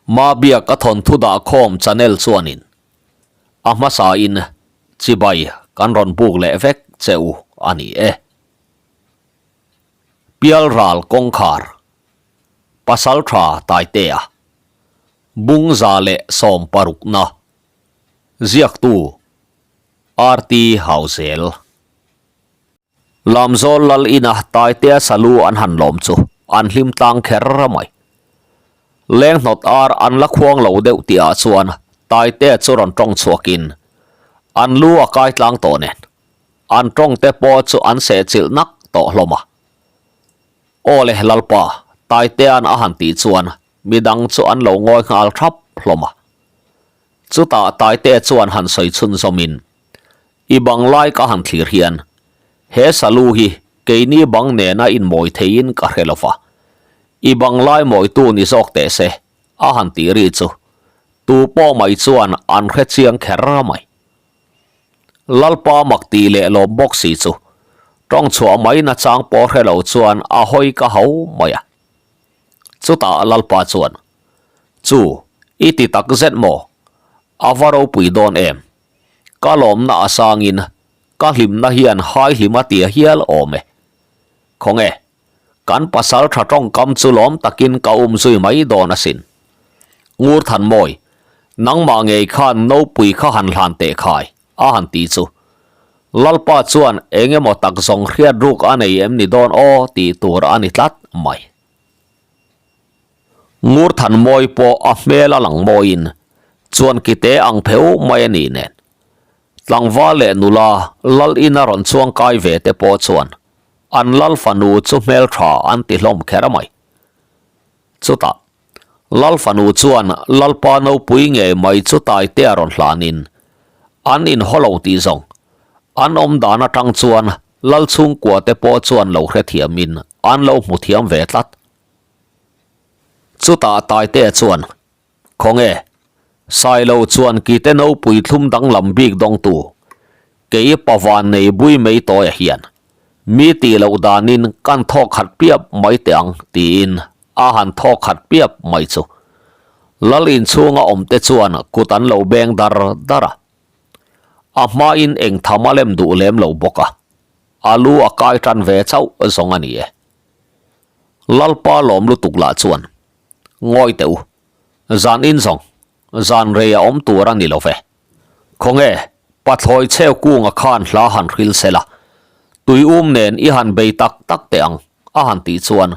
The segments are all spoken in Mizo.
Mabiak a thawnthu dahkhawm channel chuanin a hmasain chibai kan rawn buk leh vek che u a ni e. Pialral kawngkhar Pasaltha Taitea Bungza leh sawmparukna Ziaktu RT Hauzel. Lamzawl lal ina Taitea salu an han lawm chu an hlim tlang kher mai. Leng hnawt ar an la khuang lo deuh tih ah chuan Taitea chu rawn tawng chhuakin an lu a kai tlang tawh nen an tawng te pawh chu an sehchilh nak tawh hlawm a. Aw le Lalpa, Taitea'n a han tih chuan midang chu an lo ngawi nghal thap hlawm a. Chutah Taitea chuan han sawi chhunzawmin I bang lai ka han thlir hian he salu hi keini bang nena inmawi theiin ka hre lova, i bang lai mawitu ni zawk teh se a han tih ri chu tu pawh mai chuan an hre chiang kher mai. Lalpa mak tih leh lawm bawk si chu tawng chhuah mai nachang pawh hre lo chuan a hawi ka ho mai a. Chutah Lalpa chuan, Chu, i ti tak zet maw? A va ropui dawn em? Ka lawmna a sangin ka hlimna hian hai hlim a tia hial awm e. Khawnge, kan pasal tha tawngkam chu lawm takin ka um zui mai dawn asin. Ngur Thanmawi, nangmah ngei khan nopui kha han hlan teh khai, a han ti chu. Lalpa chuan eng emaw tak zawng hriat ruk a nei em ni dawn aw tih tur a ni tlat mai. Ngur Thanmawi pawh a hmel a lang mawiin chuan kite ang pheuh mai a nih nen. Tlangval leh nula lal ina rawn chuang kai ve te pawh chuan an lal fanu chu hmeltha an ti hlawm kher mai. Chutah lal fanu chuan lalpa nopui ngei mai chu taite a rawn hlanin an inhaw lo tih zawng an awm dan atang chuan lal chhungkua te pawh chuan lo hrethiamin an lo hmu thiam ve tlat. Chutah Taitea chuan, Khawnge, Sailo chuan kite nopui thlum danglam bik dawngtu, kei pavan nei bui mai tawia hian mi tih loh danin kan thawk khat piap mai teh ang tiin a han thawk khat piap mai chu. Lal inchhunga awmte chuan kut an lo beng dar dar a. A hmain eng tham a lem duh lem lo bawk a, a lu a kai tan ve chauh zawng a ni e. Lalpa lawm lutuk lah chuan, Ngawi teh u, zan in zawng, zan rei a awm tur a ni lo ve. Khawnge, pathlawi cheu kunga khan hla han hril se la, tui um nen i han bei tak tak teh ang, a han tih chuan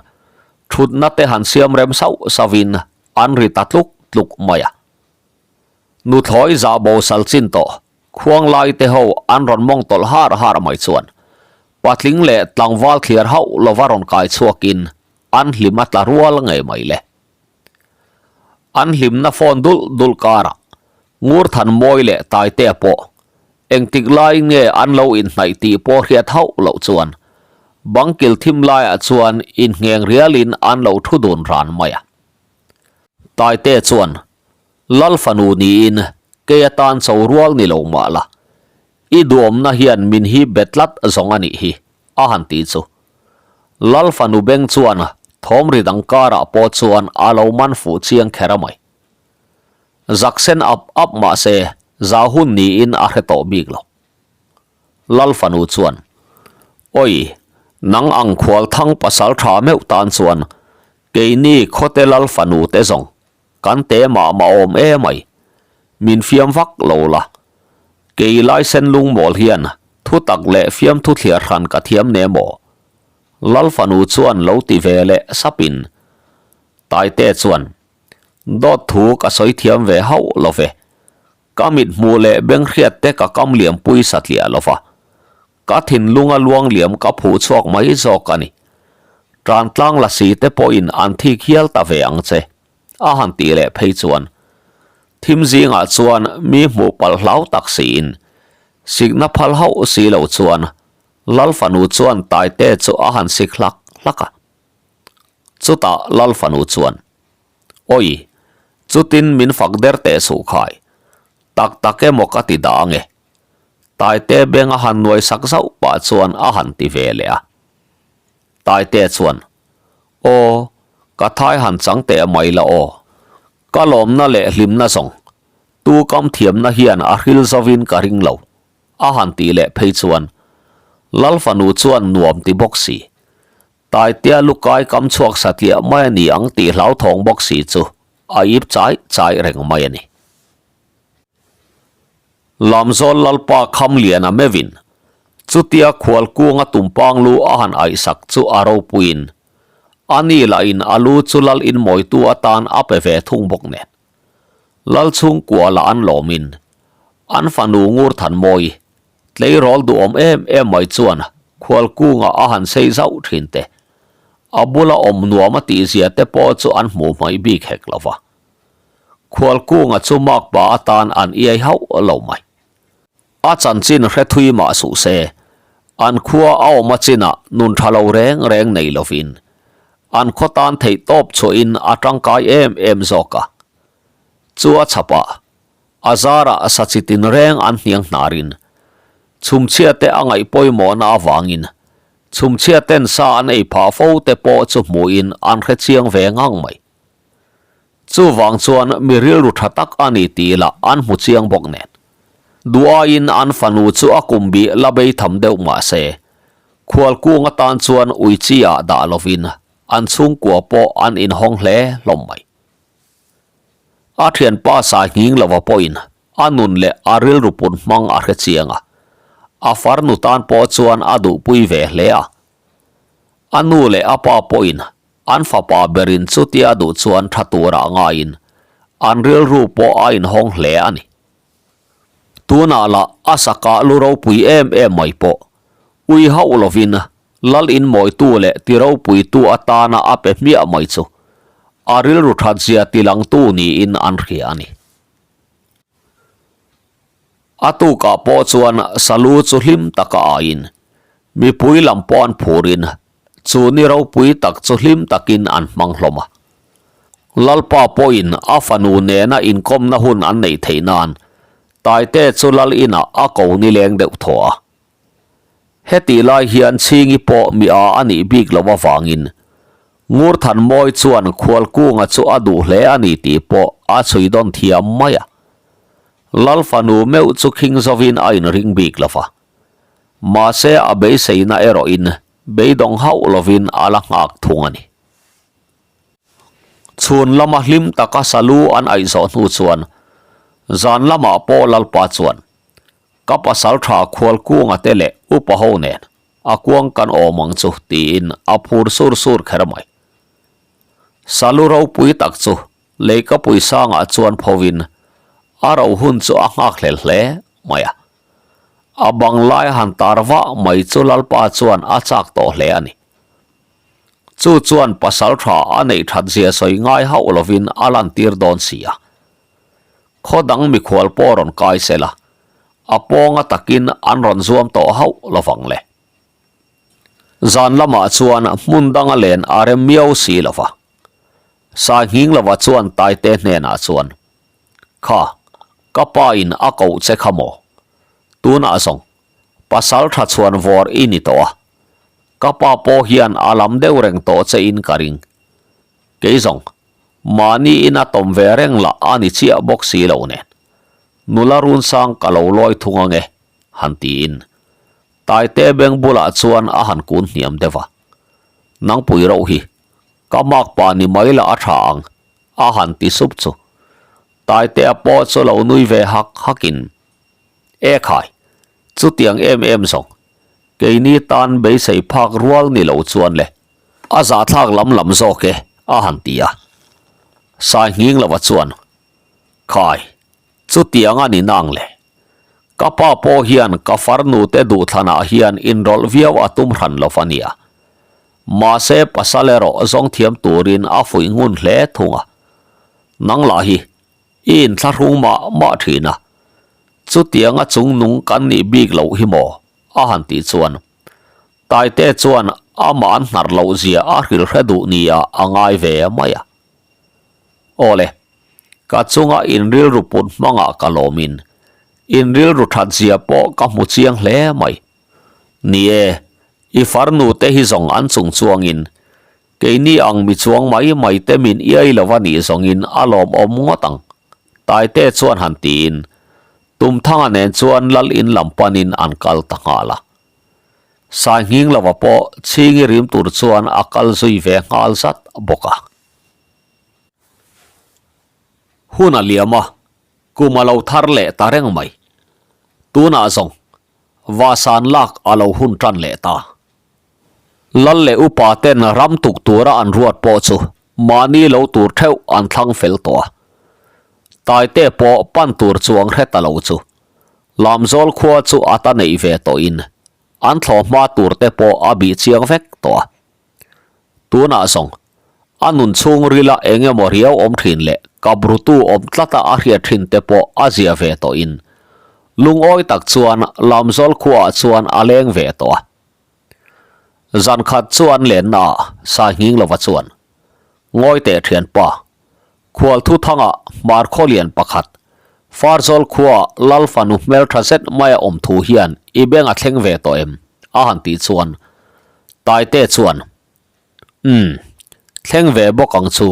thutna te han siam rem sauh sauhin an ri ta tluk tluk mai a. Nuthlawi zah bo sal chin tawh, khuang lai te ho an rawn mawng tawlh har har mai chuan patling leh tlangval thliar hauh lova rawn kai chhuakin an hlim a tla rual ngei mai le. An hlimna phone dulh dulh karah Ngurthan Mawi leh Taitea pawh engtik lai nge an lo inhnaih tih pawh hriat hauh loh chuan bangkil thim laiah chuan inngheng rialin an lo thu dun ran mai a. Taitea chuan Lal fanu niin kei atan cho rual ni lo mah la, i duhawmna hian min hi be tlat zawng a nih hi, a han ti chu. Lal fanu beng chuan thawm ri dang karah pawh chuan a lo man fuh chiang kher a mai. Zak sen ap ap mah se za hun niin a hre tawh bik lo. Lal fanu chuan, Awi, nang ang khual thang pasal tha meuh tan chuan keini khawte lal fanu te zawng Kan te mah mah awm e mai. Min fiam vak lo la. Kei lai sen lungmawl hian thu tak leh fiamthu thliar hran ka thiam ne maw? Lal fanu chuan lo ti ve leh sapin Taite chuan, Dawt thu ka sawi thiam ve hauh lo ve. Ka mit hmuh leh beng hriat te ka kam liam pui satliah lo va. Ka thinlunga luang liam ka phuh chhuak mai zawk a ni. Tan tlang la si te pawhin an thik hial ta ve ang che, a han tih leh phei chuan thim zingah chuan mi hmuh palh hlau tak siin sikna phal hauh si lo chuan Lal fanu chuan Taite chu a han sik hlak hlak a. Chutah Lal fanu chuan, Awi, chutin min fak der teh suh khai, tak tak emaw ka ti dah ange. Taite beng a han nuai sak zauh pah chuan a han ti ve leh a. Taite chuan, Aw, ka thai han chang teh mai la aw. Ka lawmna leh hlimna zawng tu kam thiamna hian a hril zovin ka ring lo, a han tih leh phei chuan Lal fanu chuan nuam ti bawk si. Taitea lukai kam chhuak satliah mai a ni ang tih hlauthawng bawk si chu a ip chai chai reng mai a ni. Lamzawl Lalpa Khamliana meuhin chutia khual kunga tumpang lu a han aihsak chu a ropuiin a ni lahin a lu chu lal inmawitu atan a pe ve thung bawk nen. Lal chhungkua lah an lawmin an fanu Ngurthanmawi tleirawl duhawm em em mai chuan khual kunga a han sei zauh thin te, a bula awm nuam a tihzia te pawh chu an hmuh hmaih bik hek lo va. Khualkunga chu makpa atan an iai hauh lo mai. A chanchin hre thui mah suh se, an khua a awm a chinah nun tha lo reng reng nei lovin an khaw tan theih tawp chhuahin a tangkai em em zawk a. Chu a chhapah, a zarah sa chi tin reng an hniang hnarin chhumchhiate a ngaih pawimawhna avangin chhumchhiaten sa an ei phah fo te pawh chu hmuhin an hre chiang ve ngang mai. Chuvang chuan mi rilru tha tak a ni tih lah an hmu chiang bawk nen. Duh aiin an fanu chu a kum bih la bei tham deuh mah se, khualkung atan chuan ui chi ah dah lovin an chhungkua pawh an inhawng hle hlawm mai. A thianpa sai nghing lova pawhin a nun leh a rilru put hmang a hre chiang a, a farnu tan pawh chuan a duhpui ve hle a. A nu leh a pa pawhin An fapa berin chutia duh chuan tha turah ngaiin an rilru pawh a inhawng hle a ni. Tunah lah a sakah lu ropui em em mai pawh ui hauh lovin lal inmawitu leh ti ropuitu atana a pe hmiah mai chu a rilru thatzia tilangtu niin an hria a ni. A tukah pawh chuan salu chu hlim taka aiin mipui lam pawh an phurin Chu ni ropui tak chu hlim takin an hmang hlawm a. Lalpa pawhin a fanu nena inkawmna hun an neih theih nan Taite chu lal inah a ko nileng deuh thaw a. Hetih lai hian Chhingi pawh mi a a nih bik loh avangin Ngurthanmawi chuan Khualkunga chu a duh hle a ni tih pawh a chhui dawn thiam mai a. Lal fanu meuh chu khing zovin a inring bik lo va. Mahse a beiseina erawhin beidawng hauh lovin a la nghak thung a ni. Chhun lama hlim taka salu an aih zawh hnu chuan zan lamah pawh Lalpa chuan ka pasal tha Khualkunga te leh upa ho nen a kuang kan awm ang chu tiin a phur sur sur kher mai. Salu ropui tak chu leikapui sangah chuan phovin a ro hun chu a nghakhlel hle mai a. A bang lai han tar vah mai chu Lalpa chuan a chak tawh hle a ni. Chu chuan pasal tha a neih that zia sawi ngai hauh lovin a lantir dawn si a. Khaw dang mikhual pawh rawn kai sela, a pawnga takin an rawn zuam tawh hauh lovang le. Zan lamah chuan hmun danga len a rem miau si lova. Sai nghing lova chuan Taite hnenah chuan, Kha, ka pa in a koh che kha maw? Tunah zawng, pasal tha chhuan vawr i ni tawh a. Ka pa pawh hian a lam deuh reng tawh che in ka ring. Kei zawng, mahni in a tawm ve reng lah a ni chiah bawk si lo nen. Nula runsang ka lo lawi thung ange, han tiin. Taite beng bulah chuan a han kun hniam deuh a. Nangpui rauh hi, ka makpa ni mai lah a tha ang, a han ti sup chu. Taitea pawh chu lo nui ve hak hakin, E khai, chutiang em em zawng, keini tan beisei phak rual ni lo chuan le, a zahthlak lam lam zawk e, a han ti a. Sai nghing lova chuan, Khai, chutiang a ni nang le. Ka pa pawh hian ka farnute duhthlanah hian inrawlh viau a tum hran lo va nia. Mahse pasal erawh zawng thiam turin a fuih ngun hle thung a. Nang lah hi i inthlahrung mah mah thin a. Chutianga chung nung kan nih bik loh hi maw? a han tih chuan Taite chuan amah an hnar loh zia a hrilh hre duh nia a ngai ve mai a. Aw le, ka chunga in rilru put hmangah ka lawmin in rilru that zia pawh ka hmu chiang hle mai. Ni e, i farnu te hi zawng an chung chuangin. Keini ang mi chuang mai mai te min iai lo a nih zawngin a lawmawm ngawt ang, Taite chuan han tiin Tumthanga nen chuan lal in lam panin an kal ta nghal a. Sainghing lova pawh chhingi rim tur chuan a kal zui ve nghal zat bawk a. Hun a liam a, kum a lo thar leh ta reng mai. Tunah zawng Vahsan lak a lo hun tan leh ta. Lal leh upa ten ram tuk tura an ruat pawh chu mahni lo tur theuh an thlang fel tawh a. Taite pawh pan tur chuang hre ta lo chu Lamzawl khua chu a ta neih ve tawhin an thlawh hma tur te pawh a bih chiang vek tawh a. Tunah zawng, a nun chhungrila eng emaw riau awm thin leh kaprutu awm tlata a hriat thin te pawh a zia ve tawhin lungawi tak chuan Lamzawl khuaah chuan a leng ve tawh a. Zan khat chu an lenna ah Sainghing lova chuan, Ngawi teh thianpa, Khualthu thangah hmar khaw lian pakhat, Farzawl khuaah Lal fanu hmeltha zet maia awm thu hian i beng a thleng ve tawh em? a han tih chuan Taite chuan, Umm, thleng ve bawk ang chu.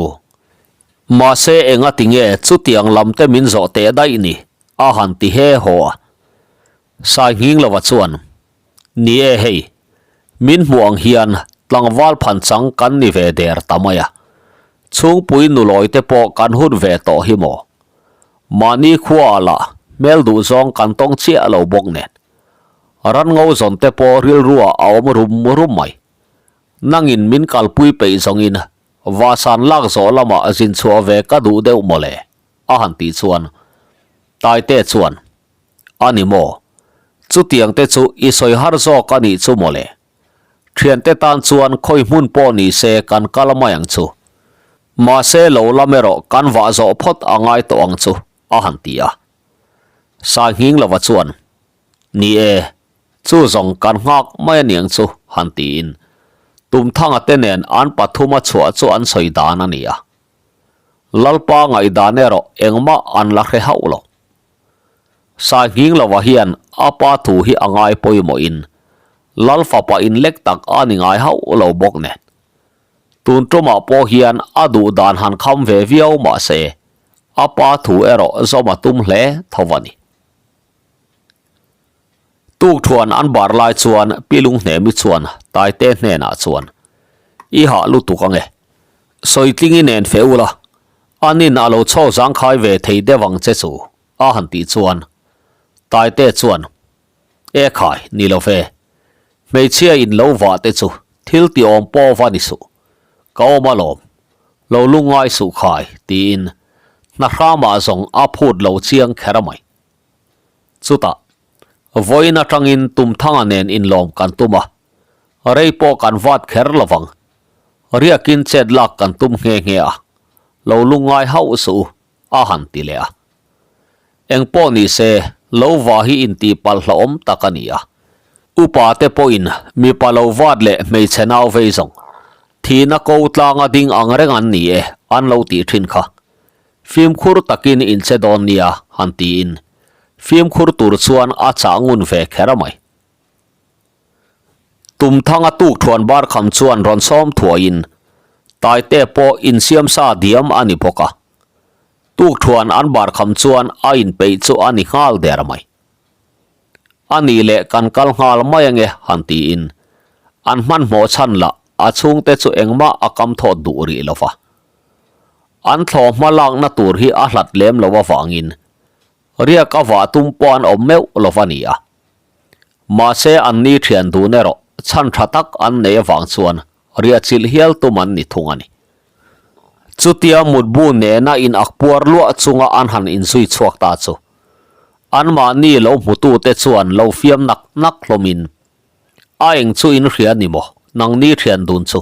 Mahse enga tinge chutiang lam te min zawh teh daih ni? a han ti he haw a. Sainghing lova chuan, Ni e hei, min hmuh ang hian tlangval phan chang kan ni ve der ta mai a, chhungpui nulawi te pawh kan hun ve tawh hi maw? Mahni khuaah lah hmel duh zawng kan tawng chiah lo bawk nen. Ranngo zawn te pawh rilruah a awm rum rum mai. Nangin min kalpui peih zawngin Vahsan lak zawh lamah zin chhuah ve ka duh deuh mawle, a han tih chuan Taite chuan, A ni maw? Chutiang te chu i sawi har zawk a nih chu mawle. Thiante tan chuan khawi hmun pawh ni se kan kal mai ang chu. Mahse lo lam erawh kan vah zawh phawt a ngai tawh ang chu, a han ti a. Sainghing lova chuan, Ni e, chu zawng kan nghak mai a niang chu, han tiin Tumthanga te nen an pathuma chhuah chu an sawi dan a ni a. Lalpa ngaihdan erawh engmah an la hre hauh lo. Sainghing lova hian a pa thu hi a ngai pawimawhin Lal fapa inlek tak a ni ngai hauh lo bawk nen. Tun tumah pawh hian a duh dan han kham ve viau mah se a pa thu erawh zawm a tum hle tho a ni. Tukthuan an bar lai chuan Pi Lunghnemi chuan Taite hnenah chuan, I hah lutuk ange. Sawitlingi nen fe ula, Anin a lo chho zangkhai ve thei deuh ang che chu, a han tih chuan Taite chuan, E khai, ni lo ve. Hmeichhia in lo vah te chu thil ti awm pawh va ni suh. Ka awm alawm. Lo lungngai suh khai, tiin hna hramah zawng a phut lo chiang kher a mai. Chutah, vawiin atangin Tumthanga nen inlawm kan tum a, rei pawh kan vat kher lovang. Riakin chet lak kan tum nghe nghe a, lo lungngai hauh suh u, a han ti leh a. Eng pawh ni se, lo va hi intih palh hlauhawm tak a ni a. Upa te pawhin mipa lo vat leh hmeichhe nau vei zawng, thihna ko tlanga ding ang reng an ni e, an lo tih thin kha. Fimkhur takin inche dawn nia, han tiin fimkhur tur chuan a chah ngun ve kher a mai. Tumthanga tukthuan bar kham chuan rawn sawm thuaiin Taite pawh insiam sa diam a ni bawk a. Tukthuan an bar kham chuan a inpeih chu a ni nghal der mai. A nih leh kan kal nghal mai ange han tiin an hmanhmawh chhan lah a chhungte chu engmah a kam thawt duh rih lo va. An thlawh hma lakna tur hi a hlat lem lo avangin riak a vah tum pawh an awm meuh lo va ni a. Mahse an ni thian dun erawh chhan tha tak an nei avang chuan riahchilh hial tum an ni thung a ni. Chutia mutbu nena in ak puar luah chunga an han inzui chhuak ta chu anmahni lo hmutute chuan lo fiam nak nak hlawmin, A eng chu in hria ni maw? Nangni thian dun chu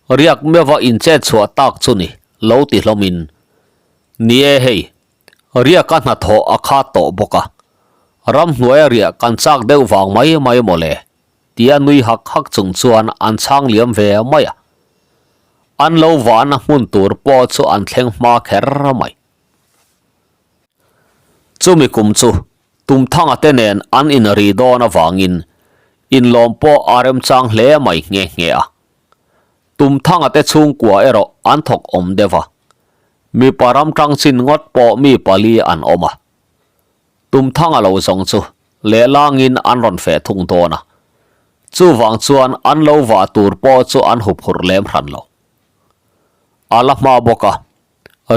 riak meuha inchet chhuah tak chu ni lo ti hlawmin, Ni e hei, Riaka hnathawh a khat tawh bawk a, ramhnuaia riah kan chak deuh vang mai mai maw le? tia nui hak hak chung chuan an chhang liam ve mai a. An lo vahna hmun tur pawh chu an thleng hma kher mai. Chumi kum chu Tumthanga te nen an inri dawn avangin inlawm pawh a remchang hle mai nghe nghe a. Tumthanga te chhungkua erawh an thawk awm deuh a, mipa ram tang chin ngawt pawh mi pali an awm a. Tumthanga lo zawng chu lehlangin an rawn feh thung dawn a, chuvang chuan an lo vah tur pawh chu an huphurh lem hran lo. A la hma bawk a,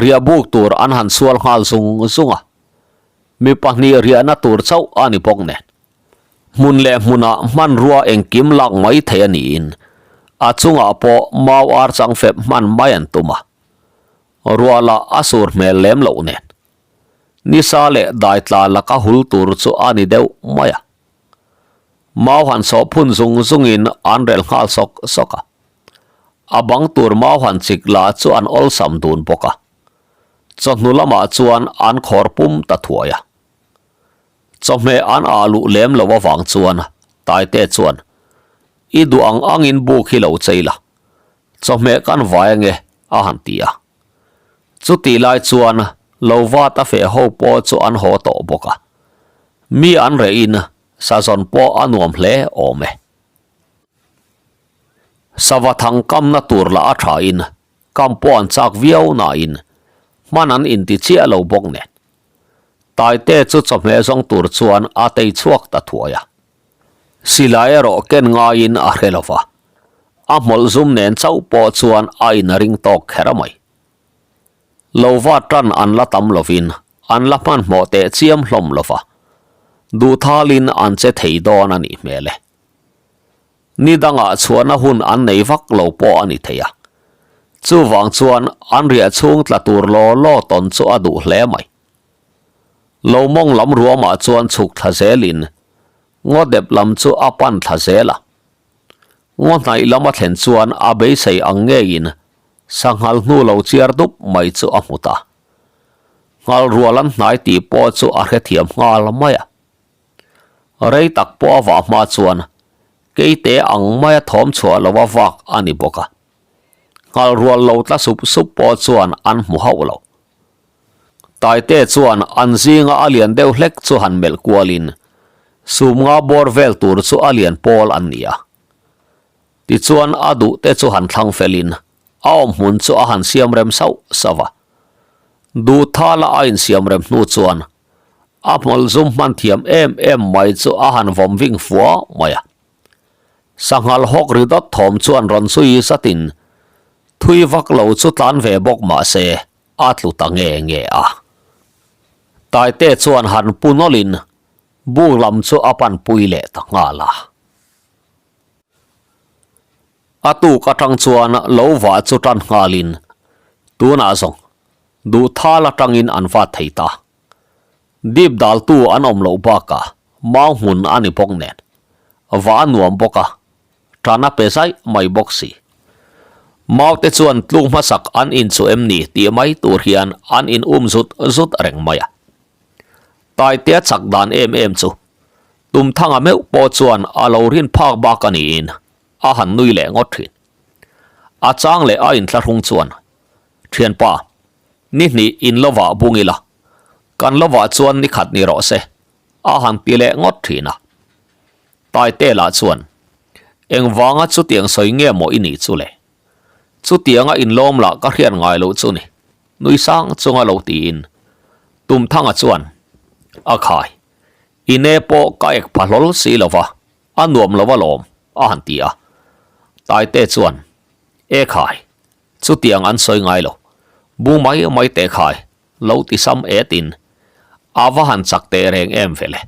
riah buk tur an han sual nghal zung zung a, mi pahnih riahna tur chauh a ni bawk nen. Hmun leh hmunah hmanrua engkim lak mai thei a niin a chungah pawh mau ar chang fep hman mai an tum a, ruah lah a sur hmel lem loh nen. Nisa leh dai tla laka hul tur chu a ni deuh mai a. Mau han sawh phun zung zungin an rel nghal sawk sawk a. A bang tur mau han chik lah chu an awlsam dun bawk a. Chawhnu lamah chuan an khawr pum ta thuai a. Chawhmeh an ah luh lem lo avang chuan Taite chuan, I duh ang angin buk hi lo chei la, chawhmeh kan vai ange a han ti a. Chutih lai chuan lo vat a feh ho pawh chu an haw tawh bawk a, mi an rehin sazawn pawh a nuam hle awm e. Sava thang kamna tur lah a thain kam pawh an chak viau nain hman an inti chiah lo bawk nen. Taite chu chawhmeh zawng tur chuan a tei chhuak ta thuai a. Silai erawh ken ngaiin a hre lo va, a hmawlh zum nen chauh pawh chuan a inring tawk kher mai. Lo va tan an la tam lovin an la hmanhmawh teh chiam hlawm lo va, duhthalin an che thei dawn a nih hmel e. Ni dangah chhuahna hun an nei vak lo pawh a ni thei a, chuvang chuan an riah chhung tla tur law law tawn chu a duh hle mai. Lo mawng lam ruamah chuan chhuk thla zelin ngaw dep lam chu a pan thla zel a. Ngaw hnaih lam a thlen chuan a beisei ang ngeiin sanghal hnu lo chiar dup mai chu a hmu ta. Nghal rual an hnai tih pawh chu a hrethiam nghal mai a. Rei tak pawh a vah hma chuan keite ang maia thawm chhuah lova vak a ni bawk a. Nghal rual lo tla sup sup pawh chuan an hmu hauh lo. Taite chuan an zinga a lian deuh hlek chu han melh kualin sumnga bawr vel tur chu a lian pawl an ni a. Tichuan a duh te chu han thlang felin a awm hmun chu a han siam rem sauh sauh a. Duh thala a insiam rem hnu chuan a hmawlh zum hman thiam em em mai chu a han vawm ving fua mai a. Sanghal hawk ri dawt thawm chuan rawn zui zatin thui vak lo chu tlan ve bawk mah se a tlu ta nge nge a. Taite chuan han pu nawlhin buk lam chu a panpui leh ta nghal a. A tuk atang chuan lo vah chu tan nghalin tunah zawng duh thal atangin an vat thei ta. Dip daltu an awm loh bakah mau hmun a ni bawk nen vah a nuam bawk a. Tan a pe zaih mai bawk si. Maute chuan tluk hmasak an inchuh em ni tih mai tur hian an in um zut zut reng mai a. Taitea chak dan em em chu Tumthanga meuh pawh chuan a lo rin phak bak a niin a han nui leh ngawt thin. A chang leh a inthlahrung chuan, Thianpa, ni hnih in lovah bung ila, kan lovah chuan ni khat ni rawh se, a han ti leh ngawt thin a. Taite lah chuan, Engvanga chutiang sawi nge maw i nih chu le? Chutianga inlawm lah ka hriat ngai loh chu ni, nui sang chunga lo tiin Tumthanga chuan, A khai, i ne pawh ka ek pha hlawl si lo va, a nuam lo alawm, a han ti a. Taite chuan, E khai, chutiang an sawi ngai lo, bu mai mai teh khai, lo ti sam etin, a va han chak teh reng em ve le.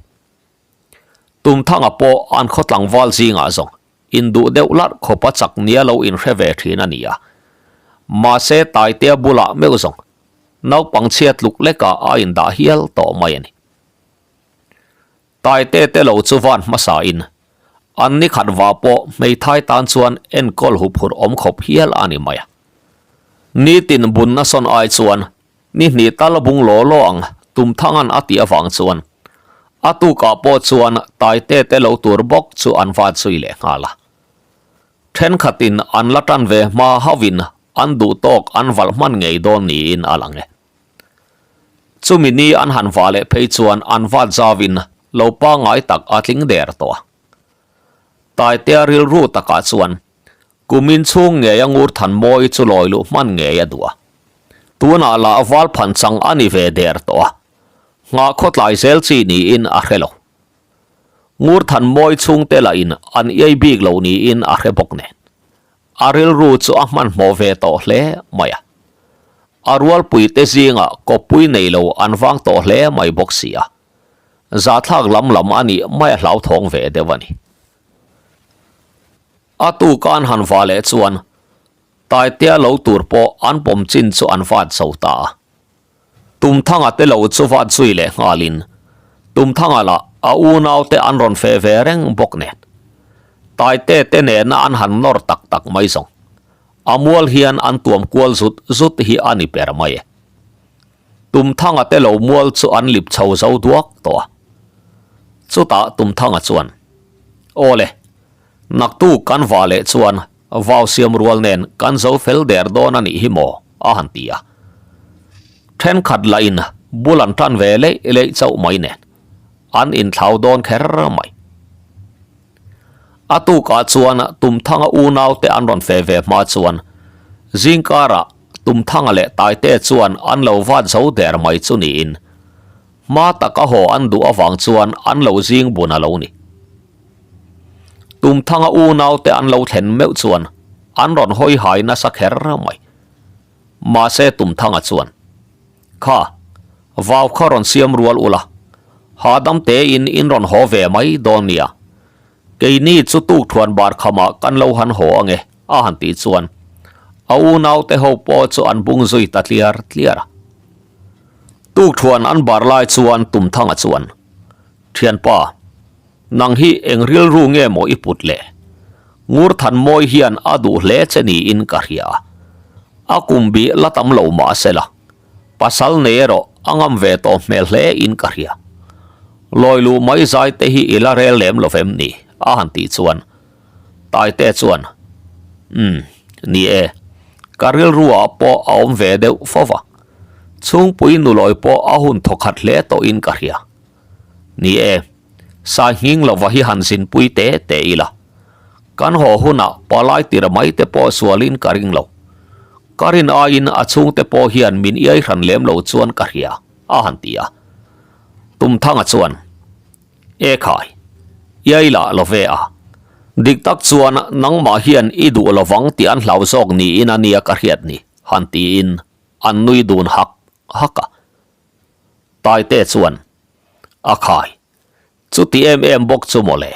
Tumthanga pawh an khaw tlangval zingah zawng induh deuh larh khawpa chak nia lo inhre ve thin a ni a. Mahse Taitea bulah meuh zawng naupang chhia tluk lekah a indah hial tawh mai a ni. Taite te lo chu van hmasain an ni khat vah pawh hmeithai tan chuan enkawl huphurh awm khawp hial a ni mai a. Nitin bunna sawn ai chuan Ni hnih tal bung law law ang Tumthanga'n a tih avang chuan a tukah pawh chuan Taite te lo tur bawk chu an vat zui leh nghal a. Thenkhatin an la tan ve hma hauhin an duh tawk an valh hman ngei dawn niin a lang e. Chumi ni an han vah leh phei chuan an vat zauin lo pangngai tak a tling der tawh a. Taitea rilru takah chuan. Kumin chhung ngeia Ngurthanmawii chu lawi luh hman ngei a duh a. Tunah lah val phan chang a ni ve der tawh a, nghah khawtlai zel chi niin a hre lo. Ngurthanmawii chhungte lahin an iai bik lo niin a hre bawk nen, a rilru chu a hmanhmawh ve tawh hle mai a. A rualpuite zingah kawppui nei lo an vang tawh hle mai bawk si a, zahthlak lam lam a nih mai a hlauthawng ve deuh a ni. A tuka an han va leh chuan Taitea lo tur pawh an pawm chin chu an vat zo ta a. Tumthanga te lo chu vat zui leh nghalin Tumthanga lah a unaute an rawn feh ve reng bawk nen Taitea te nena an han nawr tak tak mai zawng a mual hian an tuam kual zut zut hi a ni ber mai e. Tumthanga te lo mual chu an lip chho zo duak tawh a. Chutah Tumthanga chuan, Aw le, naktuk kan vah leh chuan vau siam rual nen kan zo fel der dawn a nih hi maw? a han ti a. Thenkhat lahin bul an tan ve leih leih chauh mai nen an inthlau dawn kher mai. A tukah chuan Tumthanga unaute an rawn fe ve hma chuan zingkarah Tumthanga leh Taite chuan an lo vat zo der mai chu niin hma taka haw an duh avang chuan an lo zing bun a lo ni. Tumthanga unaute an lo thlen meuh chuan an rawn hawi hai nasa kher mai. Mahse Tumthanga chuan, Kha, vau kha rawn siam rual ula, hahdam tein in rawn haw ve mai dawn nia. Keini chu tukthuan bar khamah kan lo han haw ange, a han tih chuan a unaute ho pawh chu an bung zui ta tliar tliar a. Tukthuan an bar lai chuan Tumthanga chuan, Thianpa, nang hi eng rilru nge maw i put le? Ngurthanmawi hian a duh hle che niin ka hria a, a kum bih la tam lo mah sela, pasal nei erawh a ngam ve tawh hmel hle in ka hria. Lawi luh mai zai te hi i la rel lem lo vem ni? a han tih chuan Taite chuan, Umm, ni e, ka rilruah pawh a awm ve deuh fo va, chhungpui nulawi pawh a hun thawkhat hle tawhin ka hria. Ni e, sai nghing lova hi han zinpui te te ila, kan haw hunah palai tir mai te pawh sualin ka ring lo. Ka rin aiin a chhungte pawh hian min iai hran lem lo chuan ka hria, a han ti a. Tumthanga chuan, E khai, iai lah lo ve a. Dik tak chuan nangmah hian i duh lovang tih an hlau zawk niin a nia ka hriat ni, han tiin an nui dun hak hak a. Taite chuan, A khai, chuti em em bawk chu mawle.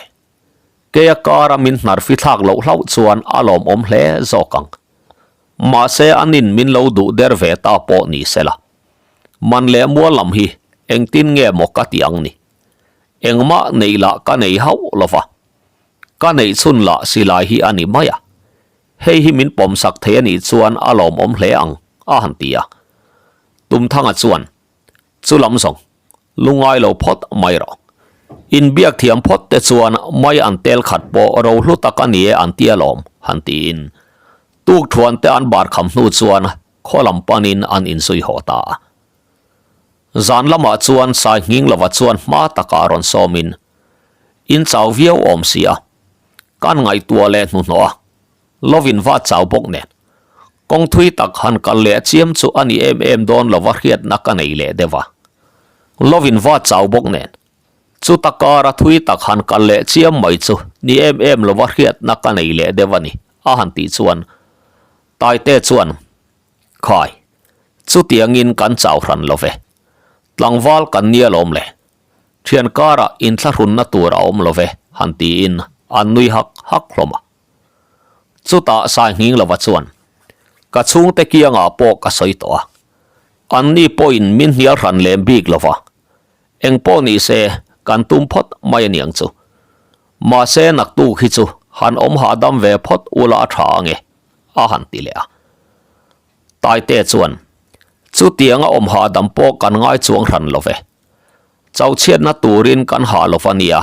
Keia kara min hnar fi thlak loh hlauh chuan a lawmawm hle zawk ang. Mahse anin min lo duh der ve ta pawh ni sela. Man leh mual lam hi engtin nge maw ka ti ang ni. Engmah neih lah ka nei hauh lo va. Ka neih chhun lah silai hi a ni mai a. Hei hi min pawmsak thei a nih chuan a lawmawm hle ang, a han ti a. Tumthanga chuan, Chu lam zawng, lungai lo phawt mai rawh. Inbiak thiam phawt te chuan mai an tel khat pawh ro hlu tak a ni e an ti alawm, han tiin. Tukthuan te an bar kham hnu chuan khaw lam panin an inzui haw ta a. Zan lamah chuan Sai Nghing lova chuan hma takah rawn sawmin, In chau viau awm si a, kan ngaihtuah leh hnuhnawh a, lovin va chau bawk nen. Kawng thui tak han kal leh chiam chu a ni em em dawn lova hriatna ka nei leh deuh a. Lovin va chau bawk nen. Chuta kara thui tak han kal leh chiam mai chu ni em em lova hriatna ka nei leh deuh a ni, a han tih chuan Taite chuan, Khai, chutiangin kan chau hran lo ve. Tlangval kan nia lawm le. Thian karah inthlahrunna tur a awm lo ve, han tiin an nui hak hak hlawm a. Chutah Sai Nghing lova chuan, Ka chhungte kiangah pawh ka sawi tawh a. Anni pawhin min hnial hran lem bik lo va. Eng pawh ni se, kan tum phawt mai a niang chu. Mahse naktuk hi chu han awm hahdam ve phawt ula a tha ange, a han ti leh a. Taite chuan, Chutianga awm hahdam pawh kan ngai chuang hran lo ve. Chauchhiatna turin kan hah lo va nia,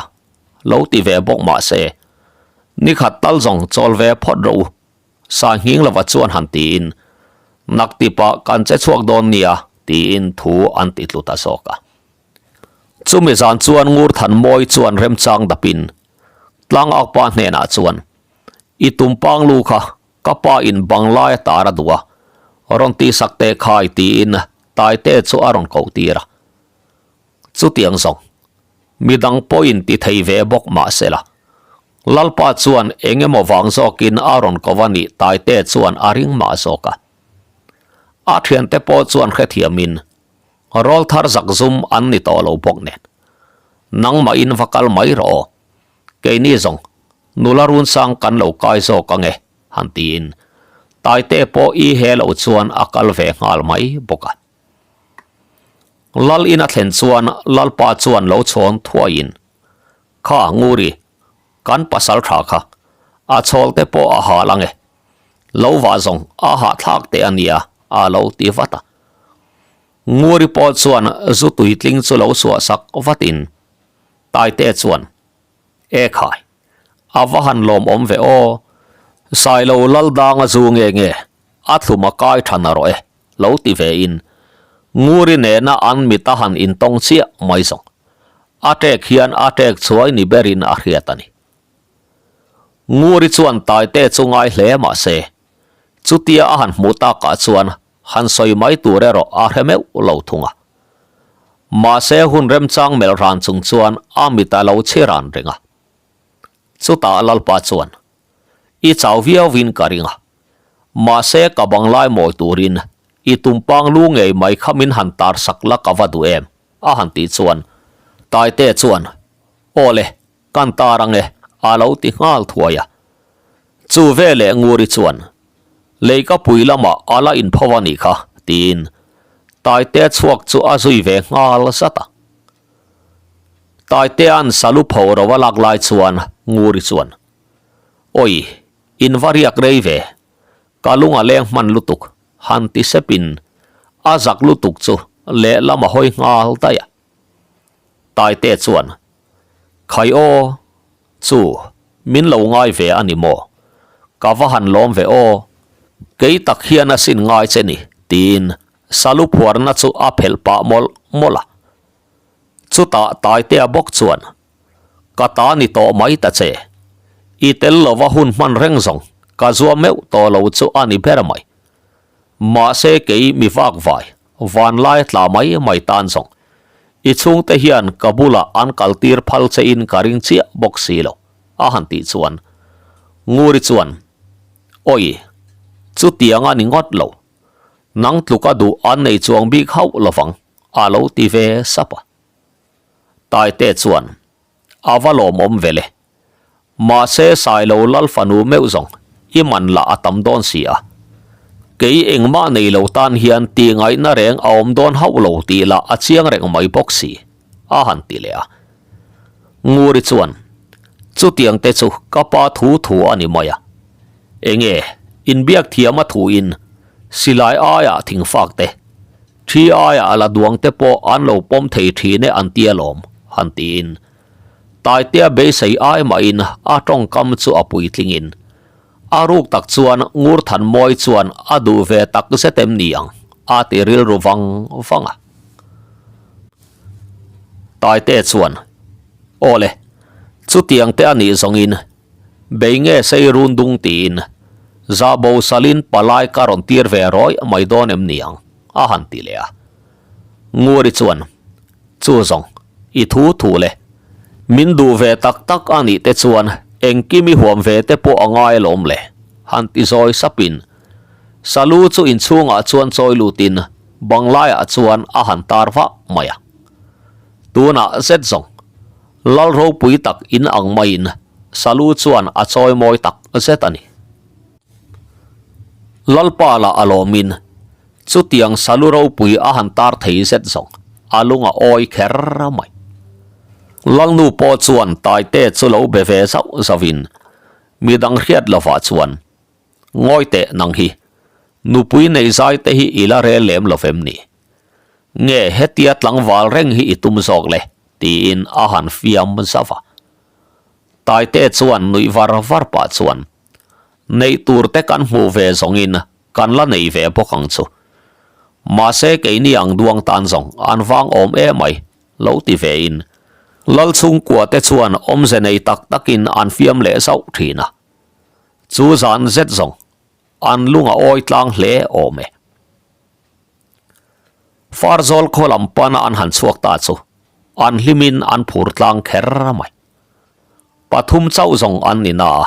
lo ti ve bawk mah se, nikhat tal zawng chawl ve phawt rawh u, Sai nghing lova chuan han tiin, Naktipah kan che chhuak dawn nia, tiin thu an ti tlu ta zawk a. Chumi zan chuan Ngurthanmawi chuan remchang dapin Tlangaupa hnenah chuan, I tumpang lu kha. Ka pa in banglai a tar a duh a, rawn tihsak teh khai tiin Taite chu a rawn koh tir a. Chutiang zawng, midang pawhin ti thei ve bawk mah sela, Lalpa chuan eng emaw vang zawkin a rawn ko a nih Taite chuan a ring mah zawk a. A thiante pawh chuan hrethiamin rawlthar zakzum an ni tawh lo bawk nen, Nangmahin va kal mai rawh aw, keini zawng nula runsang kan lo kai zawk ang e, han tiin Taite pawh i he lo chuan a kal ve nghal mai bawk a. Lal in a thlen chuan Lalpa chuan lo chhawn thuaiin, Kha Nguri, kan pasal tha kha, a chhawl te pawh a hal ang e. Lo vah zawng a hahthlak teh a nia, a lo ti vat a. Nguri pawh chuan zu tuitling chu lo suahsak vatin Taite chuan, E khai, a va han lawmawm ve aw, Sailo Laldanga zu nge nge a thlum a kai tha na rawh e, lo ti ve in Nguri nena an mit a han intawng chiah mai zawng. A tek hian a tek chuai ni berin a hriat a ni. Nguri chuan Taite chu ngai hle mah se, chutia a han hmuh takah chuan han sawi mai tur erawh a hre meuh lo thung a. Mahse hun remchang melh ran chung chuan a mit a lo chhi ran reng a. Chutah Lalpa chuan, I chau viauin ka ring a, mahse ka banglai mawi turin i tumpang lu ngei mai kha min han tar sak la ka va duh em? a han tih chuan Taite chuan, Aw le, kan tar ang e, a lo ti nghal thuai a. Chu veleh Nguri chuan, Leikapui lamah a la inpho a nih kha, tiin Taite chhuak chu a zui ve nghal zat a. Taitea'n salu pho ro a lak lai chuan Nguri chuan, Awi, in va riak rei ve, ka lung a leng hman lutuk, han ti sepin a zak lutuk chu lehlam a hawi nghal daih a. Taite chuan, Khai aw, chu, min lo ngai ve a ni maw? Ka va han lawm ve aw, kei tak hian a sin ngai che ni, tiin salu phuarna chu a phelh pah mawlh mawlh a. Chutah Taitea bawk chuan, Ka ta ni tawh mai ta che. I tel lova hun hman reng zawng ka zua meuh tawh lo chu a ni ber mai. Mahse kei mi vak vai, vanlai tla mai mai tan zawng. I chhungte hian ka bulah an kaltir phal che in ka ring chiah bawk si lo, a han tih chuan Nguri chuan, Awi, chutiang a ni ngawt lo. Nang tluka duh an nei chuang bik hauh lovang, a lo ti ve sap a. Taite chuan, A va lawmawm ve le. Mahse Sailo lal fanu meuh zawng i man lah a tam dawn si a. Kei engmah nei lo tan hian tih ngaihna reng a awm dawn hauh lo tih lah a chiang reng mai bawk si, a han ti leh a. Nguri chuan, Chutiang te chu ka pa thu thu a ni mai a. Enge, inbiak thiam a thuin silai aiah thingfak te, Thi aiah la duang te pawh an lo pawm thei thin e an ti alawm, han tiin. Taitea beisei ai mahin a tawngkam chu a puitlingin a ruk tak chuan Ngurthanmawi chuan a duh ve tak zet em ni ang a ti rilru vang vang a. Taitea chuan, Aw le, chutiang te a nih zawngin Bei nge sei run dung tiin zah bo salin palai ka rawn tir ve rawih mai dawn em ni ang? a han ti leh a. Nguri chuan, Chu zawng, i thu thu le. Min duh ve tak tak a nih te chuan engkim i huam ve te pawh a ngai alawm le, han ti zawi sapin Salu chu inchhungah chuan chawi lutin banglaiah chuan a han tar vah mai a. Tunah zet zawng, Lal ropui tak in ang maiin Salu chuan a chawi mawi tak zet a ni. Lalpa lah a lawmin chutiang Salu ropui a han tar thei zet zawng a lung a awi kher mai. Lalnu pawh chuan Taite chu lo be ve zauh zauhin midang hriat lovah chuan Ngawi teh nang hi nupui nei zai te hi i la rel lem lo vem ni? Nge hetia tlangval reng hi i tum zawk le? Tiin a han fiam zauh a. Taite chuan nuih var var pah chuan, Neih tur te kan hmuh ve zawngin kan la nei ve bawk ang chu. Mahse keini ang duang tan zawng an vang awm emai lo ti vein Lalchhungkua te chuan awmze nei tak takin an fiam leh zauh thin a. Chu zan zet zawng. an lung a awi tlang hle awm e. Farzawl khaw lam pana an han chhuak ta chu an hlimin an phur tlang kher mai. Pathum chauh zawng an ni na a,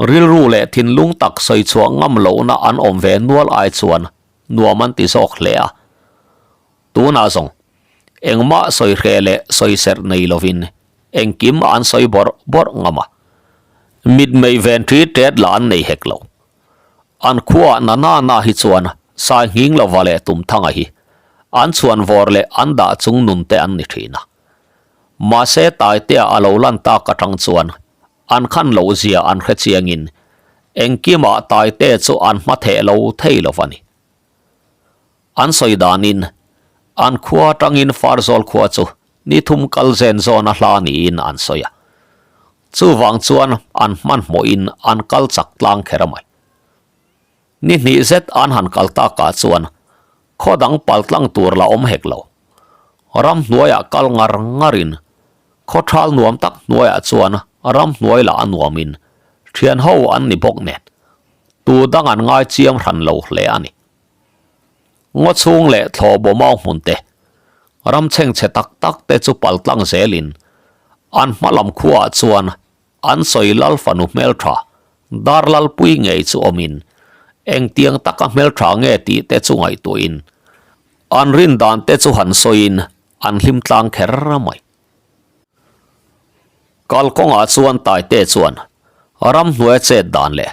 rilru leh thinlung tak sawi chhuah ngam lohna an awm ve nual ai chuan nuam an ti zawk hle a. Tunah zawng engmah sawi hreh leh sawi serh nei lovin engkim an sawi bawrh bawrh ngam a, mitmei ven ṭi ṭet lah an nei hek lo. An khuaah na na na hi chuan sai nghing lova leh tumthanga hi an chhuan vawr leh an dah chung nun te an ni thin a. Mahse Taitea a lo lan tak atang chuan an khan loh zia an hre chiangin engkimah Taite chu an hma theh lo thei lo va ni. An sawi danin an khua atangin Farzawl khua chu ni thum kal zen zawn a hla niin an sawi a. Chuvang chuan an hmanhmawhin an kal chak tlang kher a mai. Ni hnih zet an han kal takah chuan khaw dang pal tlang tur la awm hek lo. Ramhnuaiah kal ngar ngarin khaw thal nuam tak hnuaiah chuan ramhnuai lah a nuamin thian ho an ni bawk nen tu dang an ngai chiang hran lo hle a ni. Ngaw chhung leh thlawh bawmau hmun te, ram chhengchhe tak tak te chu pal tlang zelin an hma lam khuaah chuan an sawi lal fanu hmeltha dar lalpui ngei chu awmin engtiang taka hmeltha nge tih te chu ngaihtuahin an rin dan te chu han sawiin an hlim tlang kher mai. Kalkawngah chuan Taite chuan ramhnuaia chet dan leh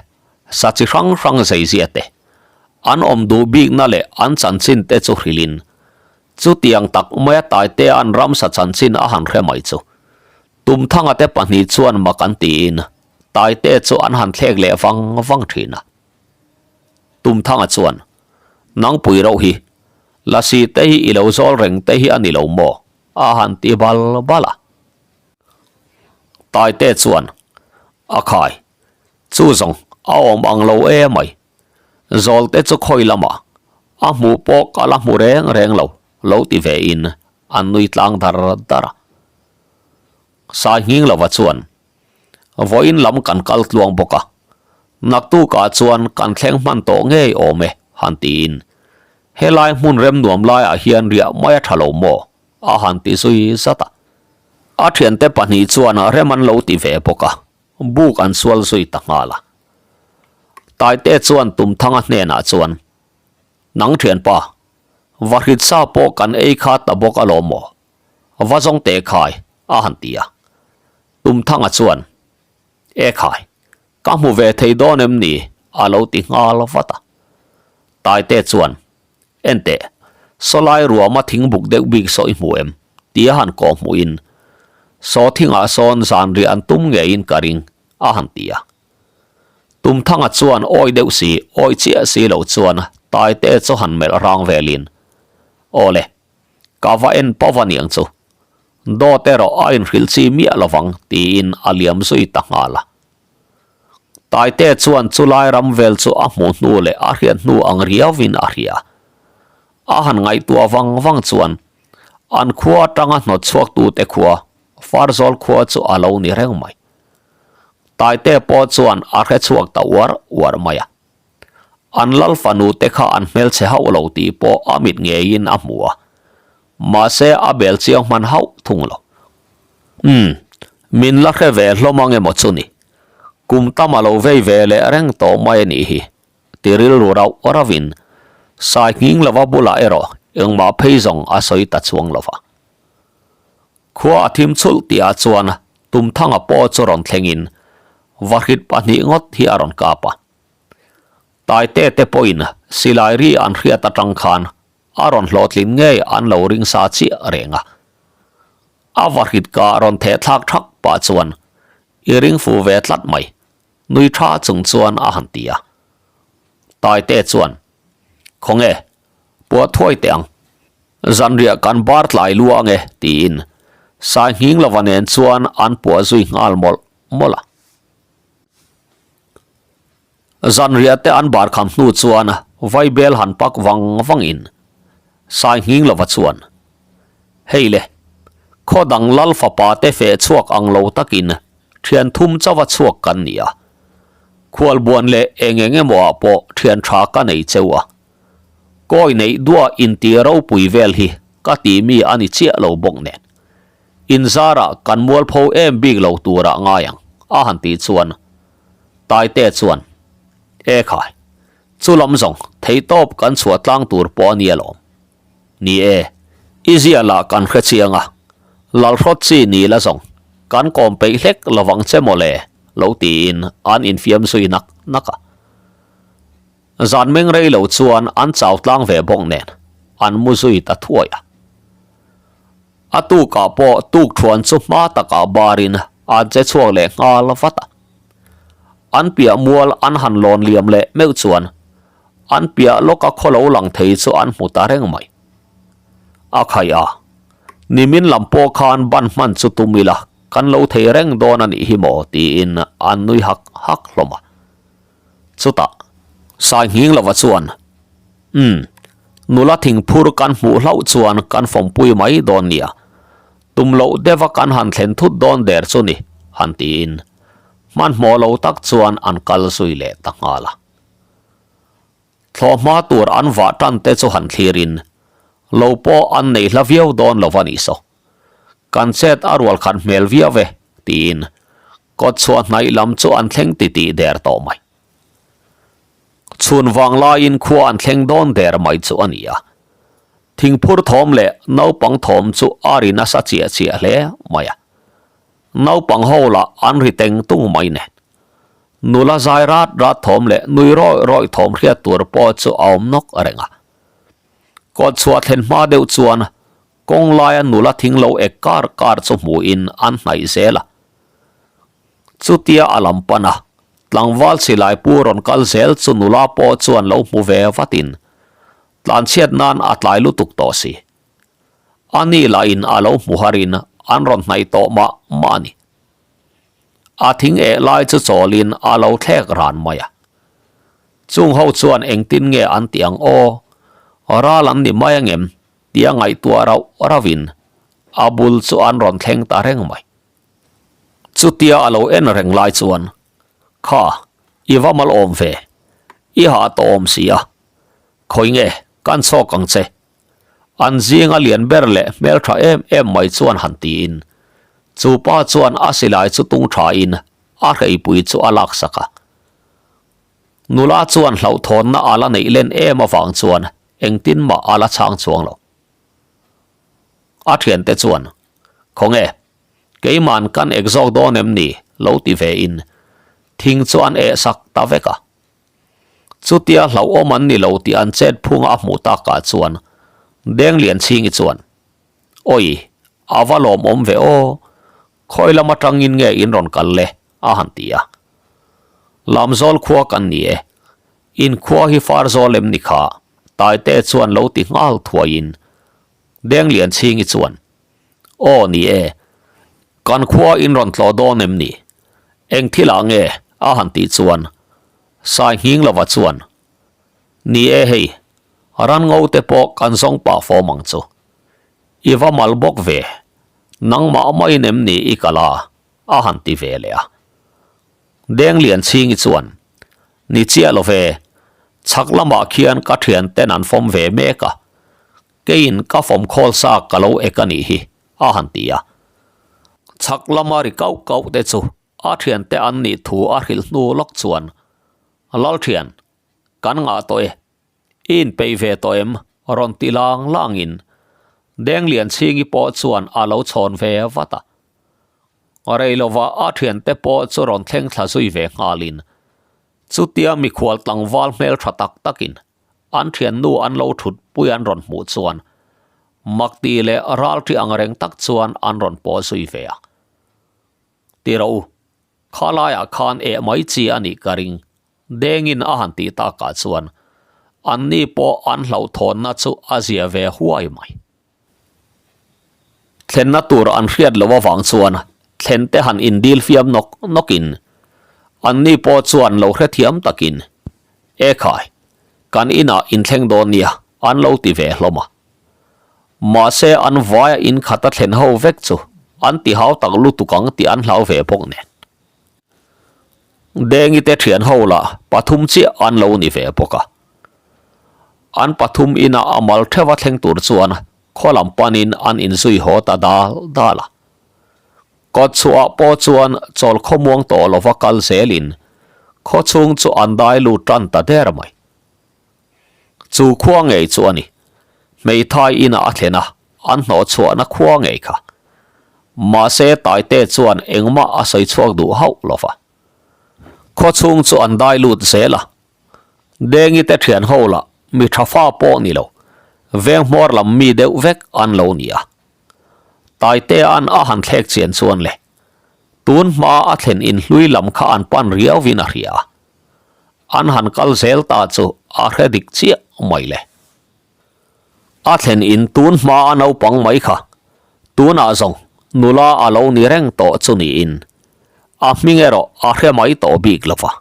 sa chi hrang hrang zeizia te, an awm duh bikna leh an chanchin te chu hrilhin chutiang tak maia Taitea an ramsa chanchin a han hre mai chu Tumthanga te pahnih chuan mak an tiin Taite chu an han thlek leh vang vang thin a. Tumthanga chuan, Nangpui rauh hi, Lasi te hi i lo zawl reng te hi a ni lo maw? A han ti bal bal a. Taite chuan, A khai, chu zawng a awm ang lo e mai. Zawlte chu khawi lamah a hmuh pawh ka la hmu reng reng lo, lo ti ve in an nui tlang dar dar a. Sai nghing lova chuan, Vawiin lam kan kal tluang bawk a, naktukah chuan kan thleng hman tawh ngei awm e, han tiin Helai hmun rem nuam laiah hian riah mai a tha lo maw? a han ti zui zat a. A thiante pahnih chuan rem an lo ti ve bawk a, buk an sual zui ta nghal a. Taite chuan Tumthanga hnenah chuan, Nang thianpa, va hrit sa pawh kan ei kha ta bawk alawm maw? Va zawng teh khai, a han ti a. Tumthanga chuan, E khai, Ka hmu ve thei dawn em ni? a lo ti nghal vat a. Taite chuan, Enteh, sawlai ruama thingbuk deuh bik saw i hmu em? ti a han kawh hmuhin, Saw thingah sawn zanriah an tum ngeiin ka ring, a han ti a. Tumthanga chuan awi deuh si, awi chiah si lo chuan Taite chu han melh rang velin, Aw le, ka va en pawh va niang chu. Dawt erawh a inhrilh chi miah lovang, tiin a liam zui ta nghal a. Taite chuan chulai ram vel chu a hmuh hnu leh a hriat hnu ang riauvin a hria. A han ngaihtuah vang vang chuan an khua atanga hnawt chhuaktute khua, Farzawl khua chu a lo ni reng mai. Taite pawh chuan a hre chhuak ta uar uar mai a. An lal fanu te kha an hmelchhe hauh lo tih pawh a mit ngeiin a hmu a, mahse a bel chiang hman hauh thung lo. Umm, min la hre ve hlawm ang emaw chu ni. Kum tam a lo vei ve leh reng tawh mai a nih hi, ti rilru rauh rauhin Sai nghing lova bulah erawh engmah phei zawng a sawi ta chuang lova. Khua a thim chhulh tihah chuan Tumthanga pawh chu rawn thlengin vahrit pahnih ngawt hi a rawn kap a. Taite te pawhin silai ri an hriat atang khan a rawn hlawhtlin ngei an lo ring sa chiah reng a. A vahrit kah rawn theh thlak thak pah chuan i ring fu ve tlat mai, nui tha chung chuan a han ti a. Taite chuan, Khawnge, puah thuai teh ang. Zanriah kan bar tlai lu ange, tiin Sai nghing lova nen chuan an puah zui nghal mawlh mawlh a. Zanriah te an bar kham hnu chuan vaibel han pak vang vangin Sai nghing lova chuan, Hei le, khaw dang lal fapa te feh chhuak ang lo takin thian thum chauha chhuak kan ni a. Khualbuan leh eng eng emaw ah pawh thian tha ka nei cheu a. Kawi neih duah inti ropui vel hi ka tih mi a ni chiah lo bawk nen. Inzarah kan mualpho em bik lo turah ngai ang, a han tih chuan Taite chuan, E khai, chu lam zawng theihtawp kan chhuah tlang tur pawh a nia lawm. Ni e, i zia lah kan hre chiang a, Lalhrawt chi ni la zawng, kan kawm peih hlek lovang che maw le, lo tiin an infiam zui nak nak a. Zan meng rei lo chuan an chau tlang ve bawk nen, an mu zui ta thuai a. A tukah pawh tukthuan chu hma takah barin an che chhuak leh nghal vat a. An piah mual an han lawn liam leh meuh chuan an piah lawka khaw lo lang thei chu an hmu ta reng mai. A khaih a, nimin lam pawh khan ban hman chu tum ila kan lo thei reng dawn a nih hi maw tiin an nui hak hak hlawm a. Chutah Sainghing lova chuan, Umm, nula thingphur kan hmuh hlauh chuan kan fawmpui mai dawn nia, tum loh deuha kan han thlen thut dawn der chu ni, han tiin hmanhmawh lo tak chuan an kal zui leh ta nghal a. Thlawhhma tur an vah tan te chu han thlirin, lo pawh an nei hla viau dawn lo va nih saw. Kan chet a rual khat hmel viau e, tiin kawt chhuah hnaih lam chu an thleng titih der tawh mai. Chhun vang laiin khua an thleng dawn der mai chu a ni a. Thingphur thawm leh naupang thawm chu a ri nasa chiah chiah hle mai a. Naupang ho lah an ri teng tung mai nen. Nula zai rat rat thawm leh nui rawih rawih thawm hriat tur pawh chu a awm nawk reng a. Kawt chhuah thlen hma deuh chuan kawng laia nula thing lo ek kar kar chu hmuhin an hnaih zel a. Chutia a lam pan a, tlangval silai pu rawn kal zel chu nula pawh chuan lo hmu ve vatin tlanchhiat nan a tlai lutuk tawh si. A ni lahin a lo hmu harin an rawn hnaih tawh mah mah a ni. A thing eh lai chu chawlin a lo thlek ran mai a. Chung ho chuan engtin nge an tih ang aw? Ral an ni mai angem? tia ngaihtuah rauh rauhin a bul chu an rawn thleng ta reng mai. Chutia a lo en reng lai chuan, Kha, i va mal awm ve, i hah tawh awm si a, khawi nge kan chhawk ang che? An zinga lian ber leh hmeltha em em mai chuan han tiin, chu pa chuan a silai chu tung thain a hreipui chu a laksak a. Nula chuan hlauhthawnna a la neih len em avang chuan engtin mah a la chhang chuang lo. A thiante chuan, Khawnge, keiman kan ek zawk dawn em ni? lo ti ve in thing chu an eh sak ta vek a. Chutia hlauhawm an ni lo tih an chet phunga a hmuh takah chuan Denglianchhingi chuan, Awi, a va lawmawm ve aw, khawi lam atangin nge in rawn kal le? a han ti a. Lamzawl khua kan ni e, in khua hi Farzawl em ni kha? Taite chuan lo ti nghal thuaiin Denglianchhingi chuan, Aw ni e, kan khua in rawn tlawh dawn em ni? Eng thilah nge? a han tih chuan Sainghing lova chuan, Ni e hei, ran ngo te pawh kan zawng pah fawm ang chu. I va mal bawk ve, nangmah maiin em ni i kal a? a han ti ve leh a. Denglianchhingi chuan, Ni chiah lo ve, chhak lamah khian ka thian ten an fawm ve mek a, keiin ka fawm khawl sa ka lo ek a nih hi, a han ti a. Chhak lama ri kauh kauh te chu a thiante an nih thu a hrilh hnu lawk chuan, Lalthian, kan ngah tawh e, I inpeih ve tawh em? rawn ti lang langin Denglianchhingi pawh chuan a lo chhawn ve vat a. Rei lova a thiante pawh chu rawn thleng thla zui ve nghalin chutia mikhual tlangval hmel tha tak takin an thiannu an lo thut pui an rawn hmuh chuan makti leh ralṭi ang reng tak chuan an rawn pawh zui ve a. Ti rawh u, kha laiah khan eh mai chi a nih ka ring Dengin a han tih takah chuan anni pawh an hlauhthawnna chu a zia ve huai mai. Thlenna tur an hriat loh avang chuan thlen te han indil fiam nawk nawkin anni pawh chuan lo hrethiam takin, E khai, kan inah inthleng dawn nia an lo ti ve hlawm a. Mahse an vaia in khata thlen ho vek chu an ti hau tak lutuk ang tih an hlau ve bawk nen. Dengi te thian ho lah pathum chiah an lo ni ve bawk a. An pathum ina a mal theuha thleng tur chuan khaw lam panin an inzui haw ta dal dal a. Kawt chhuah pawh chuan chawl khawmuang tawh lova kal zelin khaw chhung chu an dai lut tan ta der mai. Chu khua ngei chu a ni. Hmeithai inah a thlen a, an hnawh chhuahna khua ngei kha. Mahse Taite chuan engmah a sawi chhuak duh hauh lo va. Khaw chhung chu an dai lut zel a. Dengi te thian ho lah mi tha fa pawh ni lo, veng hmawr lam mi deuh vek an lo ni a. Taitea'n a han thlek chian chuan le, tun hma a thlen in hlui lam kha an pan riauvin a hria a. An han kal zel ta chu a hre dik chiah mai le. A thlen in tun hma a naupang mai kha tunah zawng nula a lo ni reng tawh chu niin a hming erawh a hre mai tawh bik lo va.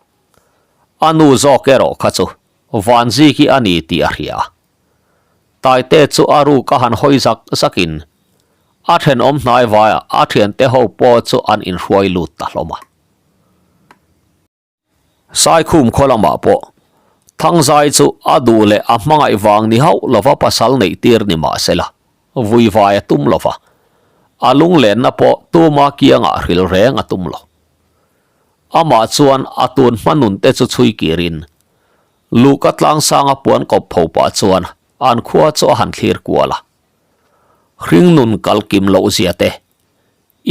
A nu zawk erawh kha chu Vanziki a ni tih a hria. Taite chu a ruk a han hawi zak zakin a thenawm hnai vaiah a thiante ho pawh chu an inhruai lut ta hlawm a. Saikhum khaw lamah pawh Thangzai chu a duh leh a hmangaih vang ni hauh lova pasal neih tir ni mah sela, vuivai a tum lova, a lunglenna pawh tuma kiangah hril reng a tum lo. Amah chuan a tun hma nun te chu chhui kirin Luhka tlangsanga puan kawp pho pah chuan an khua chu a han thlir kual a. Hring nun kal kim loh zia te,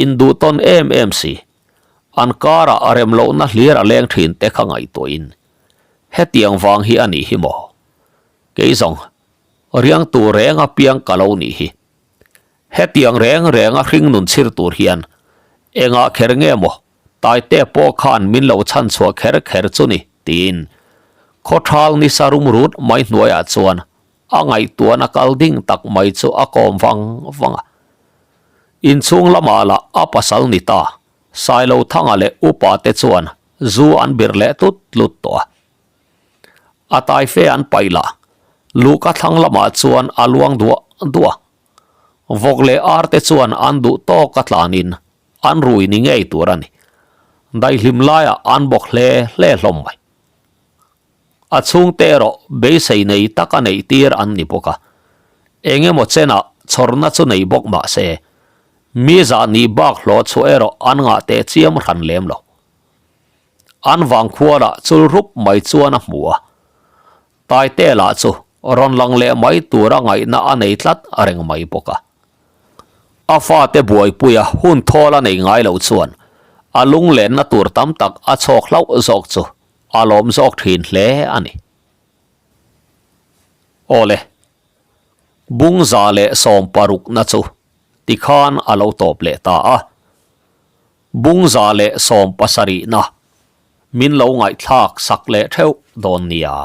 induh tawn em em si, An karah a rem lohna hlir a leng thin te kha ngaihtuahin hetiang vang hi a nih hi maw? Kei zawng, riang tur reng a piang ka lo nih hi. Hetiang reng reng a hring nun chhir tur hian engah kher nge maw Taite pawh khan min lo chhan chhuah kher kher chu ni tiin khawthal ni sa rum rut mai hnuaiah chuan a ngaihtuahna kal ding tak mai chu a kawm vang vang a. Inchhung lamah lah a pasal ni ta, Sailothanga leh upa te chuan zu an birh leh tlut tlut tawh a. A taife an paih lah luhka thlang lamah chuan a luang duah duah. Vawk leh ar te chuan an duh tawk a tlanin an rui ni ngei tur a ni. Daihlim laiah an bawk hle hle hlawm mai. A chhungte erawh beisei nei taka neih tir an ni bawk a, eng emaw chenah chhawrna chu nei bawk mah se, mi zah nih bak hlawh chhuah erawh an ngah teh chiam hran lem lo. An vangkhualah chul rup mai chuan a hmu a, Taite lah chu rawn lang leh mai tura ngaihna a nei tlat reng mai bawk a. A fate buaipuia hun thawl a nei ngai lo chuan a lunglenna tur tam tak a chhawk hlauh zawk chu a lawm zawk thin hle a ni. Awle, Bungza leh sawmparukna chu tikhan a lo tawp leh ta a. Bungza leh sawmpasarihna min lo ngaihthlak sak leh theuh dawn nia.